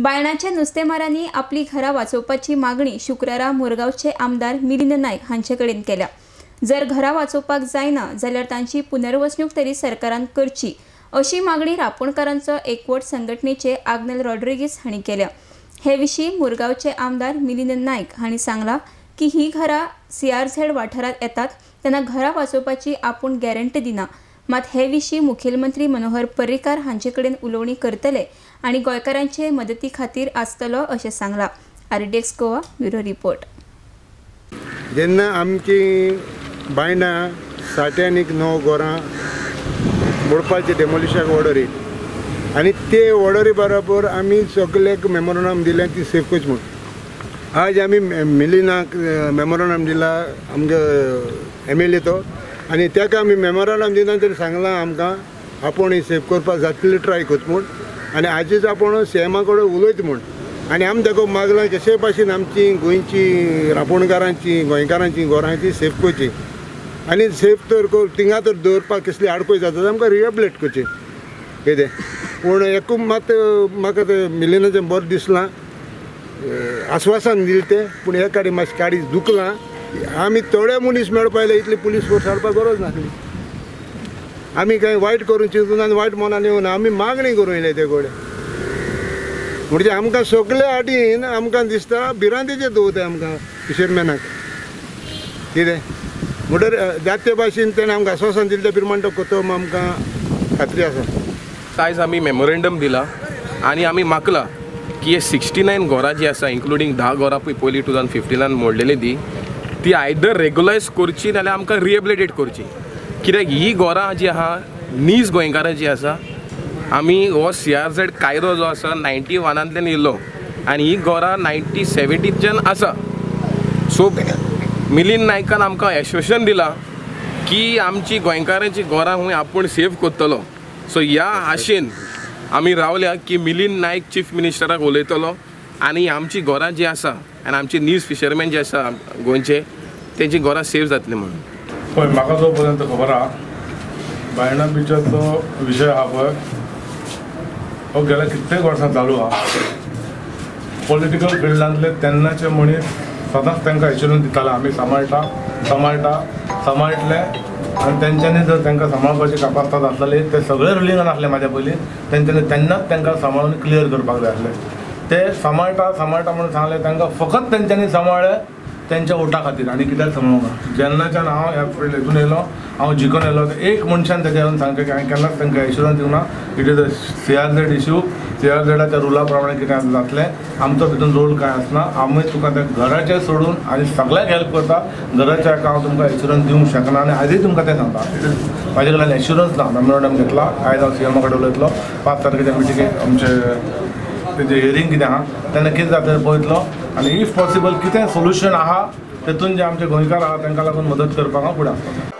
बायणाच्या नुस्तेमारांनी आपली घरां वाचोवपाची मागणी शुक्रारा मुरगांवचे आमदार मिलिंद नायक हांचे कडेन केल्या। जर घरां वाचोवपाक जायना जाल्यार तांची पुनर्वसणूक तरी सरकारान करची अशी मागणी रापोणकारांचो एकवट संघटनेचे आग्नेल रॉड्रिगीस हांणी केल्या। हे विशीं मुरगांवचे आमदार मिलिंद नायक हांणी सांगला की ही घरां सीआरझेड वाठारांत येतात तेन्ना घरां वाचोवपाची आपूण गॅरंटी दिना, मात हे विशीं मुखेलमंत्री मनोहर पर्रीकार हांचे कडेन उलोवणी करतले आनी गोंयकारांचे मदती खातीर आसतलो अशें सांगलां। RDX Goa bureau report. जेन्ना आमची बायणां साठ्यानीक 9 घरां मोडपाचे डेमोलिशाक ऑर्डर येयली आनी ते ऑर्डरी बरोबर आमी सगळ्याक मेमोरंडम दिलें ती सेफ करची म्हूण। आज आमी मिलिनाक मेमोरंडम दिला आमगे एमएलए तो आनी ताका आमी मेमोरंडम दिना तरी सांगलां आमकां आपूण ही सेफ करपाक जातली ट्राय करता म्हूण आनी आजूच आपूण सीएमा कडेन उलयता म्हूण आनी आमी ताका मागलां कशे भाशेन आमची गोंयची रापोणकारांची गोंयकारांची घरां ती सेफ करची आनी सेफ तर थिंगा तर दवरपाक कसली आडखळ जाता आमकां रिहेबिलेट करची कितें। पूण एकूच मात म्हाका तें मिलिनाचें बरें दिसलां, आस्वासन दिलें तें, पूण हे काडी मातशें काडी दुखलां। आमी थोडे मनीस मेळपा आयले इतली पुलीस फोर्स हाडपाक गरज नासली। आमी कांय वायट करूंक चिंतून आनी वायट मनान येवना, आमी मागणी करूं येयले ते कडेन। म्हणजे आमकां सगळे आडीन आमकां दिसता भिरांतेचेर दवरता आमकां फिशरमॅनाक कितें म्हणटर जाते भाशेन तेणें आमकां आस्वासन दिलें त्या प्रमाण तो करता आमकां खात्री आसा। आयज आमी मेमोरेंडम दिला आनी आमी मागला की हे 69 घरां जी आसा इन्क्लुडींग 10 घरां पळय पयलीं 2015 मोडलेली ती आयदर रेगुलायज करची नाल्यार आमकां रिहेबिलिटेट करची। कित्याक ही घरां जी आहा नीज गोंयकारां जी आसा, आमी हो सीआरझेड कायदो जो आसा 91 येयल्लो आनी ही घरां 1970च्यान आसा। सो मिलिंद नायकान आमकां एश्योरेशन दिलां की आमची गोंयकारांची घरां हूंय आपूण सेफ करतलो। सो ह्या आशेन आमी रावल्या की मिलिंद नायक चीफ मिनिस्टराक उलयतलो आनी आमची घरां जी आसा आनी आमची नीज फिशरमॅन जे आसा गोंयचे तेंची घरां सेफ जातली म्हणून। पळय म्हाका जो पर्यंत खबर आहा बायणा बिचाचो विशय आहा पळय हो गेल्या कित्येक वर्सां चालू आहा। पॉलिटिकल फिल्डांतले तेन्नाचे मनीस सदांच तांकां एश्योरन्स दिताले आमी सांबाळटा सांबाळटा सांबाळटले आनी तेंच्यांनी जर तांकां सांबाळपाची कापास्ताद आसलेली ते सगळे रुलिंगान आसले म्हाज्या पयलीं तेंच्यांनी तेन्नाच तांकां सांबाळून क्लियर करपाक जाय आसलें। ते सांबाळटा सांबाळटा म्हणून सांगलें तांकां फकत तेंच्यांनी सांबाळ्ळें तेंच्या वोटा खातीर आनी कित्याक सांबाळूंक ना। जेन्नाच्यान हांव ह्या फिल्ड हितून येयलो हांव जिखून येयलो एक मनशान तेजेर येवन सांगचें की हांवें केन्नाच तांकां एश्योरन्स दिवंक ना। It is a CRZ issue, सीआरझेडाच्या रुला प्रमाणे कितें जातलें आमचो भितून रोल कांय आसना, आमी तुका त्या घराचें सोडून आनी सगळ्याक हेल्प करता, घराच्या हांव तुमकां एश्योरन्स दिवंक शकना आनी आजूय तुमकां तें सांगता। It is म्हाजे कडल्यान एश्योरन्स ना। मेमोरंडम घेतला, आयज हांव सीएमा कडेन उलयतलो, 5 तारखेच्या मिटिंगेक आमचे तेजें हियरींग कितें आहा तेन्ना कितें जाता तें पळयतलो आनी if possible कितें सोल्युशन आहा तेतून जे आमचे गोंयकार आहा तांकां लागून मदत करपाक हांव फुडें आसतलो।